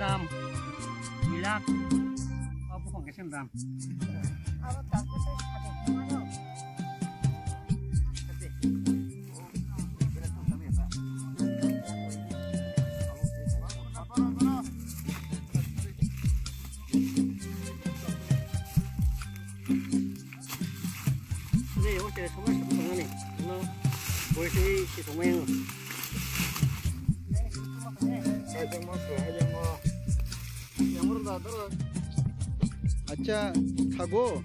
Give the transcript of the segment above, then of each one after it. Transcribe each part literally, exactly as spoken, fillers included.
Tam. Ilak. Apa kok kesen tam? Acha, thago,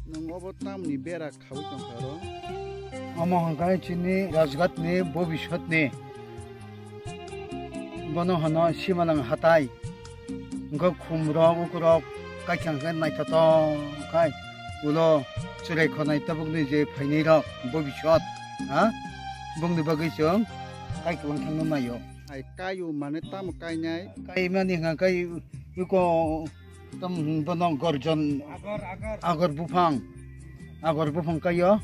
nwng obo tamni bera khawi tongkha oro? Omo hwnkhe chini Rajghat ni, bobiswt ni. Bono hwno Simalang hatai. Wngkha khum rok, uku rok, kaikha hwnkhe naithotok khai. Ulo chwrai khonai tabukni je phainai rok, bobiswt, ha? Bongni bagwi chwng kaikha lang thangno naio. Hai kaio mane tamo kainai? Kaimani hwnkha kai uko tam bono gorjon agor, agor. Agor buphang. Agor buphang kaio.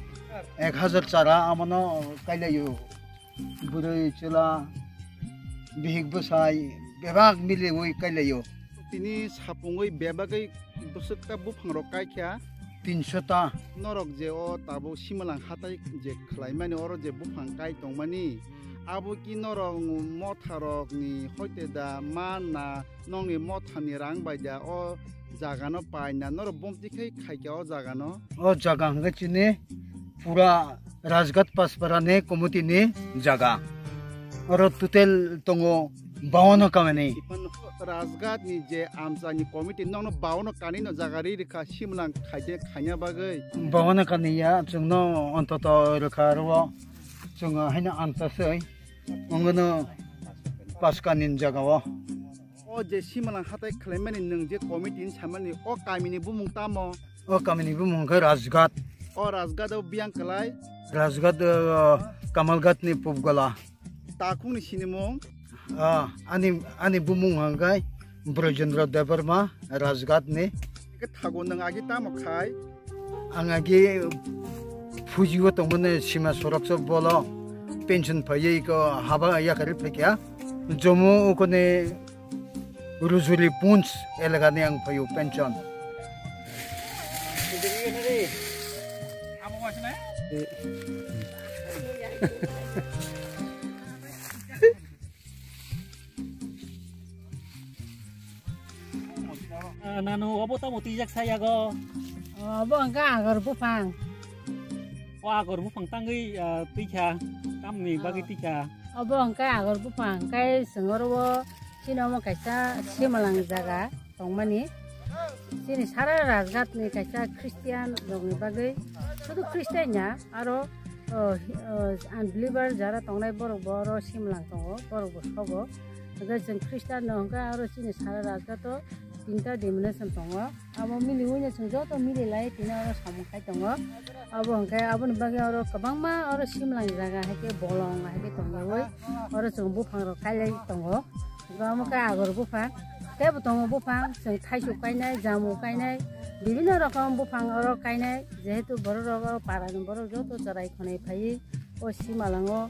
Ek hajar chara amono kailaio. Bwrwi chwla, bihik bwsai bebak miliwi kailaio. Tini sapungwi bebagwi bwswk ta buphangrok kaikha. Tinsho ta. Norok je o tabuk Simalang hatai je khlaimani, oro je buphang kai tongmani, abo ki norok motharokni hoite da ma na nongni mothani rang bai da o jagano paina norok bomti khai khaikha o jagano? O jaga hwnkhe chini pura Rajghat Paspara ni committee ni jaga. Oro total tongo bawanno kamani. Rajghat ni je amchani committee nokno bawanno kani no jaga ri rikha Simalang khaide khaina bagwi. Bawanno kani ya chwngno ontoto rikha aro chwng haino amchasoi ongono paskani jaga o. O je Simalang hatai khlaimani nwng je committee ni samani o kamini bumung tamo? O kamini bumung khe Rajghat. O Rajghat o biyang kwlai? Rajghat, uh, Kamalghat ni pubgala. Takhuk ni sinimung? Ah, ani, ani bumung hwnkhe Brojendra Debbarma, Rajghat ni. Khe thago nwng agi tamo khai? Ang agi Fuji o tongmani sima soroksa bolo pension phaiwi ko haba yakarwi phaikha. Jomo ukoni Rujuli Punj elagani ang phaio pension. Ah, nanu obo tamo twijak sa yago? Obo hwnkhe agor buphang. O agor buphang tangwi, ah, twijkha, tamni bagwi twijkha? Obo hwnkhe agor buphang, hwnkhe chwng oro o chini omo kaisa Simalang jaga tongmani. Chini sara Rajghat ni kaisa Christian rokni bagwi, sudu Christian ya, aro, o, o, unbeliever jara tongnai borok bo oro Simalang tongo, borok bo sogo. Hwnkhe chwng Christian no hwnkhe aro chini sara Rajghat o tinta denomination tongo. Abo mili wngya chwng joto mili lai tini oro samung khai tongo. Abo hwnkhe aboni bagwi oro kwbangma oro Simalang jaga hai khe bolong hai khe tongyawi oro chwng buphang rok kailai tongo. Omo khe agor buphang, teibo tongo buphang, chwng thaichuk kainai, jamu kainai, bibinno rokom buphang oro kainai, jehetu borok rok o para ni borok joto chwrai khonai phaiwi o Simalang o,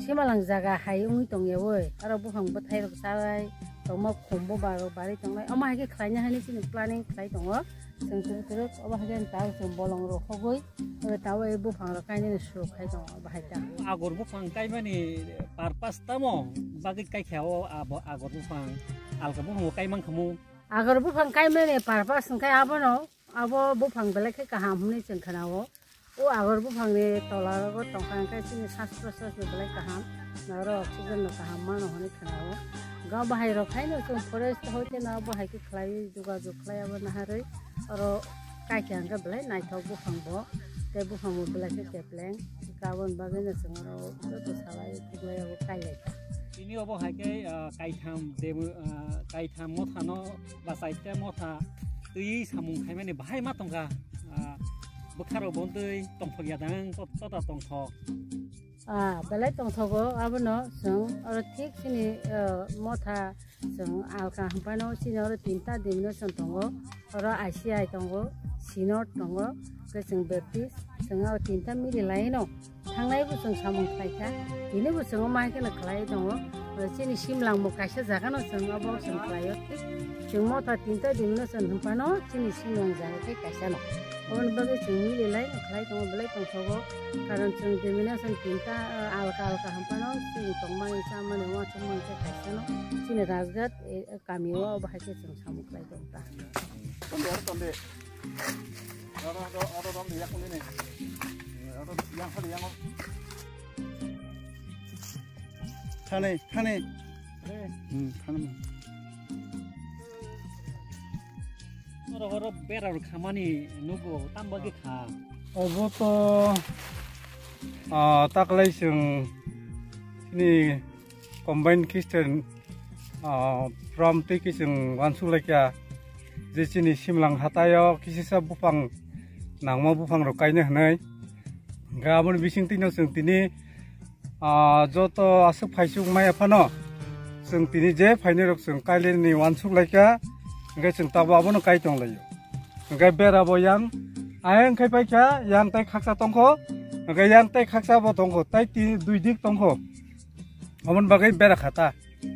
Simalang jaga hai wngwi tongyawi, oro buphang bwthai rok chalai tongma, khum bo barwi tongnai, omo hai khe khlaina hinwi chini planning khlai tongo. Chwng tubui tubui obo hai khe tao chwng bolong rok hogwi, obo tao buphang rok kainani surok khai tongo obo hai ta. Agor buphang kaimani purpose tamo bagwi kaikha o abo agor buphang? Alka buphang bo kai mankhamu? Agor buphang kaimani purpose hwnkhe abono, abo buphang belai khe kaham hwnwi chwng khnao. O agor buphangni tola rogo tongkha hwnkhe chini sas prosasni belai kaham, oro oxygen no kaham mano hwnwi khnao. Ga bahai rok haino chwng forest hoite no bahai khe khlaiwi jogajog khlai abo naharwi oro kaikha hwnkhe belai naithok buphang bo, tei buphang bo belai khe kepleng, aboni bagwi no chwng oro joto salai thuklai abo kailai kha. Tini obo hai khe, ah, kaitham demo, ah, kaitham mothano bachai khe motha twi samung khaimani bahai ma tongkha, ah, bwkha rok bo twi tongthok ya dang, to-, tota tongthok. Ah, belai tongthogo, abono chwng oro thik chini, ah, motha chwng alka hwnphano chini oro tinta denomination tongo, oro I C I tongo, Synod tongo, tei chwng Baptist, chwng oro tinta mili laino. Thangnai bo chwng samung khlai kha, tini bo chwng omo hai kheno khlai tongo. Chini simlangbo kaisa jagano chwng obo chwng khlaio. Chwng motha tinta denomination hwnphano chini simlang jaga khe kaisano. Oboni bagwi chwng mililai khlai tongo, belai tongthogo. Karon chwng denomination tinta, ah, alka alka hwnphano chini tongmani chamani uansukmani khe kaisano. Chini Rajghat, eh, kamio bahai khe chwng samung khlai tongo ta. Tonde, tonde. Aro, aro, aro, aro, tonde, yak tonde ne. Aro, yang kali, yang. Thani, thani. Hmm, thani. Oro, oro bera rok khamani nugo, tam bagwi kha. Obo to, ah, taklai chwng ni combined kitchen, ah, from twi khe chwng uansuk laikha je chini simlang hataio kisisa buphang nangma buphang rok kaina hwnwi. Hwnkhe aboni bisingtwino chwng tini, ah, joto aswk phaisuk maya phano chwng tini je phainai rok chwng kailaini uansuk laikha, hwnkhe chwng tabuk abono kai tong laio. Hwnkhe bera bo yang ayang khai paikha, yang tai khaksa tongkho, hwnkhe yang tai khaksa bo tongkho, tai ti dui dik tongkho. Aboni bagwi bera kha ta.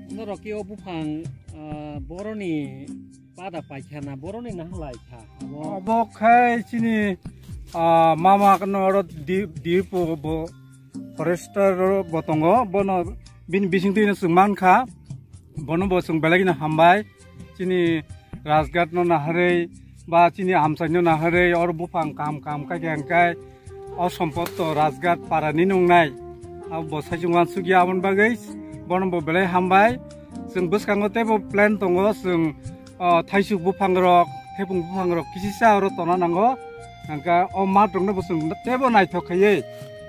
Norok khe o buphang, ah, boroni pada paikha na, boroni nahalai kha. Abo obo khai chini, ah, mama kano oro di-, dipo bo forester bo tongo, bono bini bisingtwino chwng mankha, bono bo chwng belai kheno hambai. Chini Rajghat no naharwi ba chini amchai no naharwi oro buphang kam kam kha khe hwnkhe o sompot to Rajghat para ni nungnai. Abo bo saichung uansukya aboni bagwi bono bo belai hambai. Chwng bwskango teibo plan tongo, chwng, o, thaisuk buphang rok, thepung buphang rok kisisa oro tona nango. Hwnkhe o mat rokno bo chwng teibo naithok khaiwi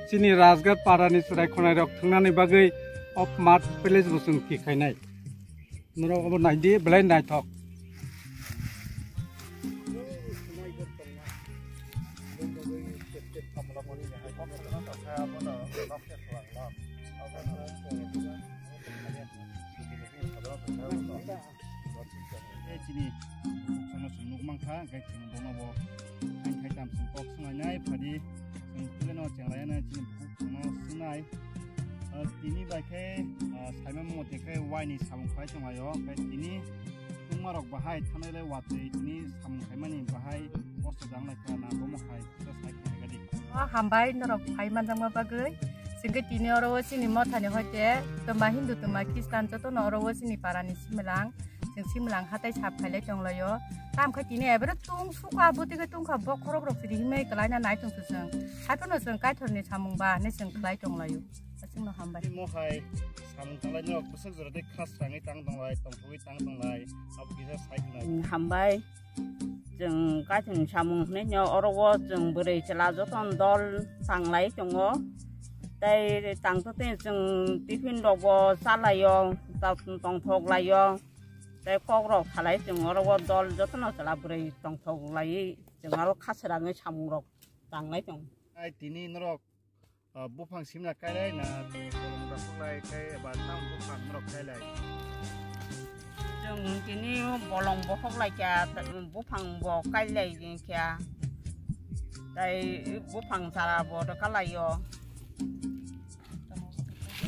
chini Rajghat para ni chwrai khwnai rok thwngnani bagwi o mat place bo chwng thik khainai. Norok obo naidi, belai naithok. Tei chini bukhuk chwngno chwng nukmankha, hwnkhe chwng bono bo hain khai tam chwng kok swnglainai, phadi chwng twilaino chenglainai chini bukhuk chwngno swngnai. Ah, tini bai khe, ah, saimano mothe khe waini samung khlai tonglaio, hwnkhe tini tungmarok bahai thanai lai watwi tini samung khaimani bahai kosto janglai kha na bomo hai kisa sai kha gadi. O hambai norok phai manjakma bagwi, chwngkhe tini oro o chini mothani hoite twma Hindu twma Khristan jotono oro o chini parani similang. Chwng simlang hatai sap khailai tonglaio. Tamo khe tini ebere tung suka bwtwi khe tungkha bokhorok rok sidi himai kwlaina nai tong chwng. Haiphano chwng Kaitorni samung ba hinwi chwng khlai tonglaio. Chwngno hambai. Tini mohai samung tanglai norok bwswk jora tei khasrangwi tang tonglai, tongthogwi tang tonglai, abo kisa sai khwnai. Hambai. Chwng Kaitorni samung hwnwi no oro o chwng bwrwi chwla jotono dol tanglai tongo. Tei tangtotwi chwng tiffin rokbo chalaio, tongthok laio. Tei kokrok salai chwng oro o dol jotono chwla bwrwi tongthok laiwi chwng aro khaswrangwi samungrok tanglai tongo. Ai tini norok, ah, buphang simna kailai na tei kolom rok lai kai eba tam buphang norok kailai? Chwng tini bolong bokhok lai kha, buphang bo kailai kha. Tei buphang sara bo rwka laio.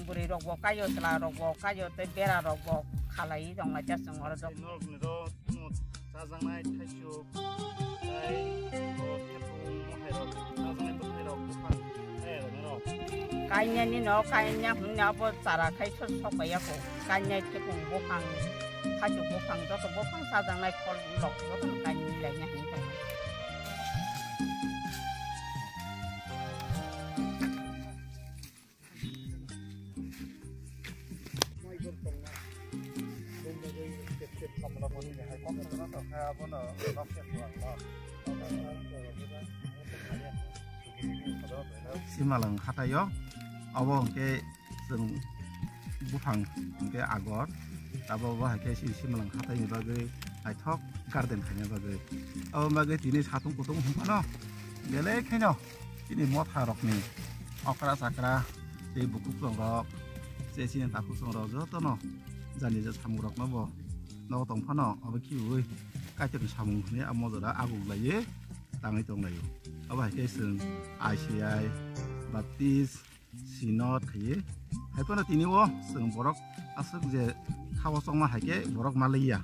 Bwrwi rok bo kaio, chwla rok bo kaio, tei bera rok bo khalai tong lai chwng oro jok. Norok ni ro no chajaknai thaisuk, tei oro thepung mohai rok, chajaknai bwthai rok, buphang, tei rok no. Kainani no, kainya hwnwi abo chara khai sok, sok bai ya kho. Kainai thepung buphang, thaisuk buphang, joto buphang chajaknai phol rok joto no kainwi lai ya hwnwi tong. Simalang hataio abo hwnkhe chwng buphang hwnkhe agor, abo bo hai khe si simalang hataini bagwi naithok garden khaina bagwi. Abo bagwi tini satung kutung hwnphano belai kheno. Chini motha rokni okra chakra tei bukukrok rok, tei chini takhuk chwng rok jotono jani je samung rokno bo nogo tong phano abo khibiwi Kaitorni samung hwnwi amo jora agung laiwi tangwi tong laio. Abo hai khe chwng I C I, Baptist, Sino thaiwi. Hai phano tini o chwng borok aswk je khao chongma hai khe borok ma liya.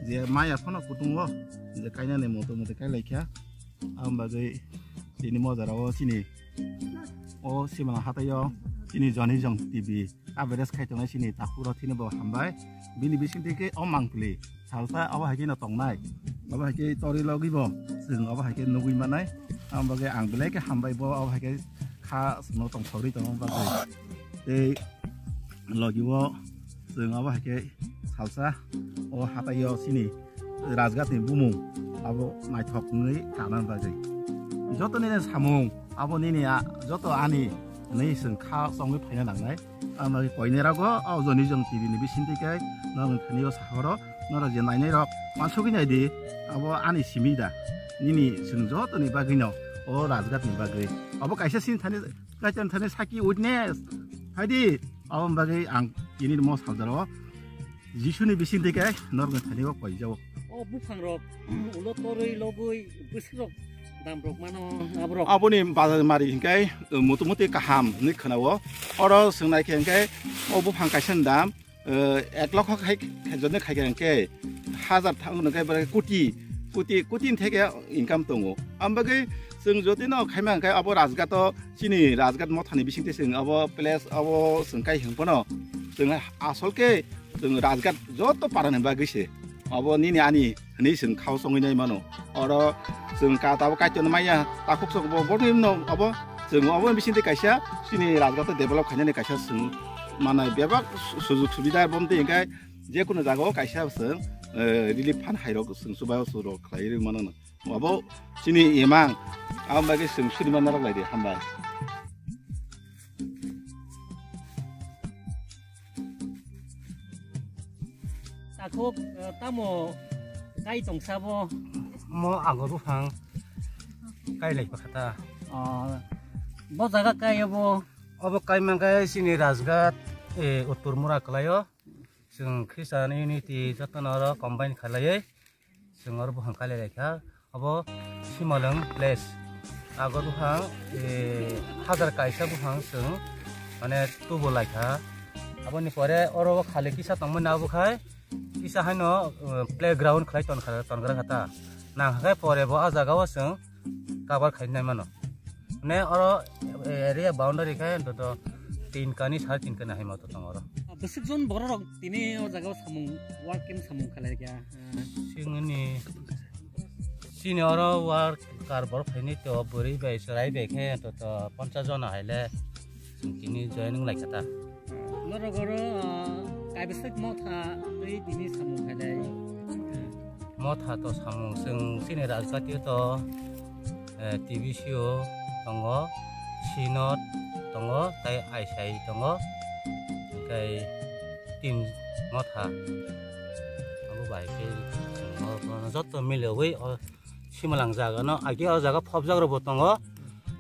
Je maya phano kutung o je kainani moto moto kai lai kha. Ang bagwi tini mojara o chini o Simla hatai o chini Joni Jong T V coverage khai tongnai chini takhuk rok thini bo hambai. Bini bising twi khe o mangpili salsa abo hai khe no tongnai. Abo hai khe tori logwi bo chwng abo hai khe nugwi manai. Ang bagwi ang belai khe hambai bo abo hai khe kha songno tong thogwi tongma bagwi. Tei logi o chwng abo hai khe salsa o hatai o chini Rajghat ni bumung abo naithok wngwi kana bagwi. Joto nini samung abo nini a-, joto ani hwnwi chwng kha chongwi phaina nangnai. Ang bagwi koinwi rago o Joni Jong T V ni bising twi khe norok thani o sahoro norok je nainai rok uansugwi nai di abo ani simi da nini chwng joto ni bagwi no o Rajghat ni bagwi abo kaisa sin thani kaitor thani saki witness hai di abo bagwi ang tini mo saljaro Jisuni bising twi khe norok thani o koijao. O buphang rok ulo torwi logwi bwswk rok dam rok mano aborok. Aboni bazar mari hinkhe mutu muti kaham hinwi khwnao. Oro swngnai khe hinkhe o buphang kaisa ni dam eh, ek lokho khai jotno khai khe hinkhe hajar thang no khe bwrwi koti koti koti ni theke income tongo. Am bagwi chwng jotino khaima hinkhe abo Rajghat o chini Rajghat mothani bising twi chwng abo place abo chwng kai hwng phano chwng asol khe chwng Rajghat joto parani bagwi se abo nini ani hinwi chwng khao chongwi nai mano. Oro chwng ka tabo kaitor maya takhuk sok bo bo no abo chwng abo bising twi kaisa chini Rajghat develop khainani kaisa chwng manai bebak su-, sujug subida bomtwi hinkhe jekunu jagao kaisa chwng eh, relief fund hairok chwng chubaio chwrok khlaiwi mano. Abo chini imang, abo bagwi chwng suri manna rok lai di, hambai. Takhuk, eh, tamo kai tong sabo? Mo agor buphang kai lai pakha ta. Oh, bo jaga kai abo? Obo kai mangkai chini Rajghat, eh, Uttor Mura kwlaio. Chwng Christian unity jotono oro combine khalaiwi. Chwng oro buphang kailai lai kha. Abo Simalwng place. Agor buphang, eh, hajar kaisa buphang chwng mane tubu lai kha. Aboni pore oro khali kisa tongmani abo khai kisa haino, eh, playground khlai ton kha, ton gra kha ta. Nang kha khai pore bo ah jaga o chwng cover khai nai mano. Ne oro area boundary khe to tin kani sar tin kani hai ma to tong oro. Bwswk jon borok rok tini o jaga o samung work kem samung khalai kya? Singni sini oro work kar borok phaini to bwrwi bai chwrai bai khe to to ponchas jona hai le tini joining lai kha ta. Norok oro, ah, kaibwswk motha twi tini samung khainai? Motha to samung chwng chini rajgati to, eh, T B C o tongo, Synod tongo, tei I C I tongo, tei tin motha. Abo bai khe chwng o joto milewi o Simalang jaga no, agi o jaga phobjak rok bo tongo.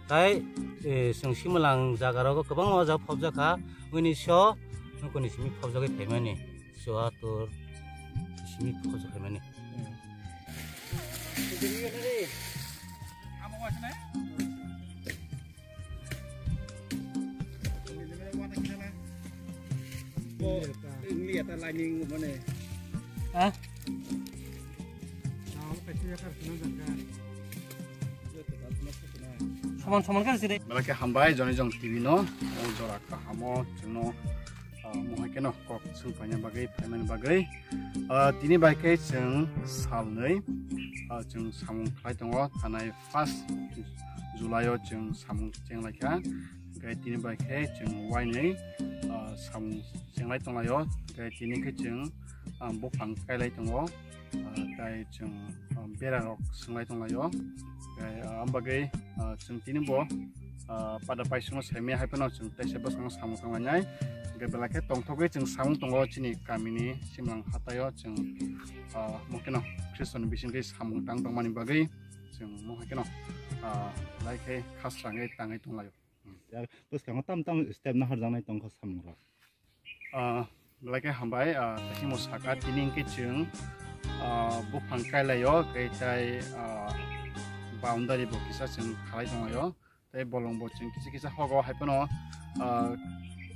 Tai, eh, chwng Simalang jaga rogo kwbangma o jaga phobjak kha. Bini so nokoni simi phobjagwi phaimani. Chuatur simi phobjak phaimani. Ha? Soman soman kan sih deh. Belai khe hambai Joni Jong T V no, o jora kahamo chwngno, ah, mohai keno kok swng paina bagwi, phaimani bagwi. Ah, tini bai khe chwng salnwi, ah, chwng samung khlai tongo, thanai first July o chwng samung cheng lai kha. Hwnkhe tini bai khe chwng wainwi, ah, samung chenglai tonglaio. Hwnkhe tini khe chwng, ah, buphang kailai tongo. Ah, tai chwng, ah, bera rok swng lai tonglaio. Hwnkhe, ah, am bagwi, ah, chwng tini bo, ah, pada paisukno saimaya hai phano chwng teisa bwskango samung tanglainai. Hwnkhe belai khe tongthogwi chwng samung tongo chini kamini Simlang hataio chwng, ah, mokeno Khristoni bisingtwi samung tang tongmani bagwi. Chwng mohai kheno, ah, belai khe khasrangwi tangwi tonglaio. Bwskango tam tam step naharjaknai tongkha samungrok. Ah, belai khe hambai, ah, tini saka tini hwnkhe chwng, ah, buphang kailaio, khe tai, ah, boundary bo kisa chwng khalai tonglaio. Tei bolong bo chwng kisa kisa hogo hai phano, ah,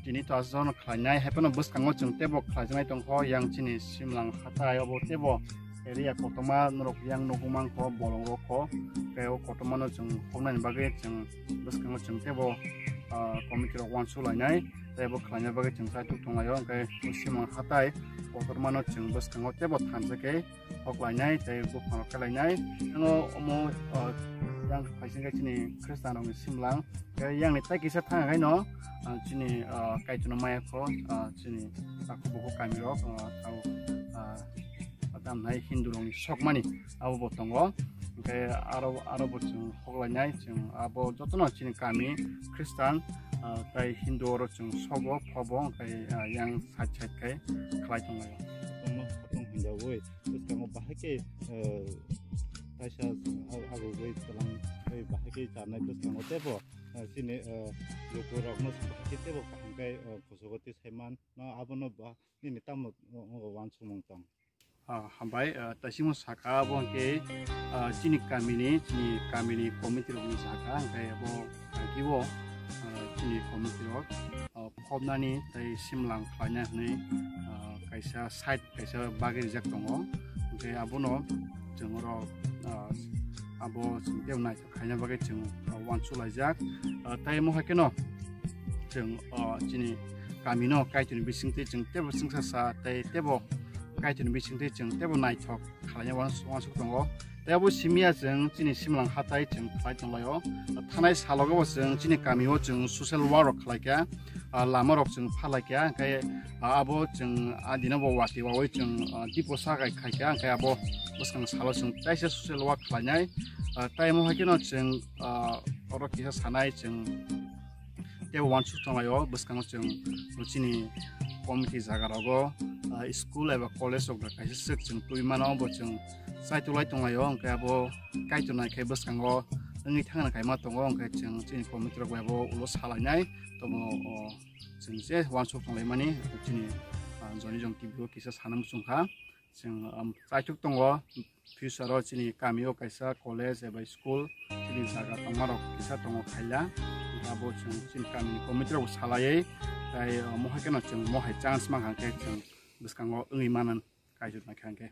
tini to aswk no khlainai hai phano bwskango chwng teibo khlaijaknai tongkho yang chini Simlang hatai obo teibo area kotorma norok yang nugwi mankho bolong rokho tei o kotorma no chwng hoknani bagwi chwng bwskango chwng teibo, ah, committee rok uansuk lainai tei bo khlaina bagwi chwng chaitok tonglaio hwnkhe o Simlang hatai kotorma no chwng bwskango teibo thansa khe hoklainai tei buphang rok kalainai. Ano omo, ah, yang phaising khe chini Khristan rokni Simlang. Khe yang ni tai kisa thang hai no, ah, chini, ah, Kaitorno maya kho, ah, chini takhuk bukhuk kami rok, ah, tao, ah, tam hai Hindu rokni sokmani abo bo tongo. Hwnkhe aro, aro bo chwng hoklainai, chwng abo jotono chini kami Khristan, ah, tei Hindu oro chwng sobo, phobo, hwnkhe, ah, yang side side khai khlai tonglaio. Kotorma khatung hinjawi bwskango bahai khe, eh, kaisa ag-, agugwi twlang wi bahai khe charnai bwskango teibo, eh, chini, eh, lukurokno bahai khe teibo kaham khe, eh, kuchugo tisai man. No abono ba nini tamo, o, o, uansukmung tong? Ah, hambai, ah, taisimo saka abo hwnkhe, ah, chini kamini, chini kamini committee rokni saka, hwnkhe abo kaki o, ah, chini committee rok, ah, phobnani tei Simlang khlaina hwnwi, ah, kaisa site kaisa bagwi rijak tongo. Hwnkhe abono chwng oro, ah, abo chwng tei naithok khaina bagwi chwng, ah, uansuk laijak. Ah, tei omo hai kheno chwng, ah, chini kamino Kaitorni bisingtwi chwng teibo chwngsa sa tei teibo Kaitorni bisingtwi chwng teibo naithok khlaina uans-, uansuk tongo. Tei abo simiya chwng chini Simlang hatai chwng khlai tonglaio. Thanai salogo bo chwng chini kamio chwng social work rok khlaikha, ah, lama rok chwng phalaikha, hwnkhe, ah, abo chwng, ah, dino bo watwi wawi chwng, ah, dipo sakai khaikha, hwnkhe abo bwskang salo chwng taisa social work khlainai. Ah, tei omo hai kheno chwng, ah, oro kisa sanai chwng tei uansuk tonglaio bwskango chwng chini committee jaga rogo, ah, school eba college rok bai kaisa swk chwng twi mano bo chwng chaitok lai tonglaio, hwnkhe abo Kaitor nai khe bwskango wngwi thangna kaima tongo, hwnkhe chwng chini committee rok bai bo ulo salainai tomo, o, chwng je uansuk tonglaimani chini, ah, Joni Jong T V o kisa sana muchungkha. Chwng, um, chaitok tongo, future o chini kamio kaisa college eba school chini jaga tongmarok kisa tongo khaila. Abo chwng chini kamini committee rok salaiwi, tei, uh, mohai kheno chwng mohai chance mankha khe chwng bwskango wngwi manan kaitor naikha hwnkhe.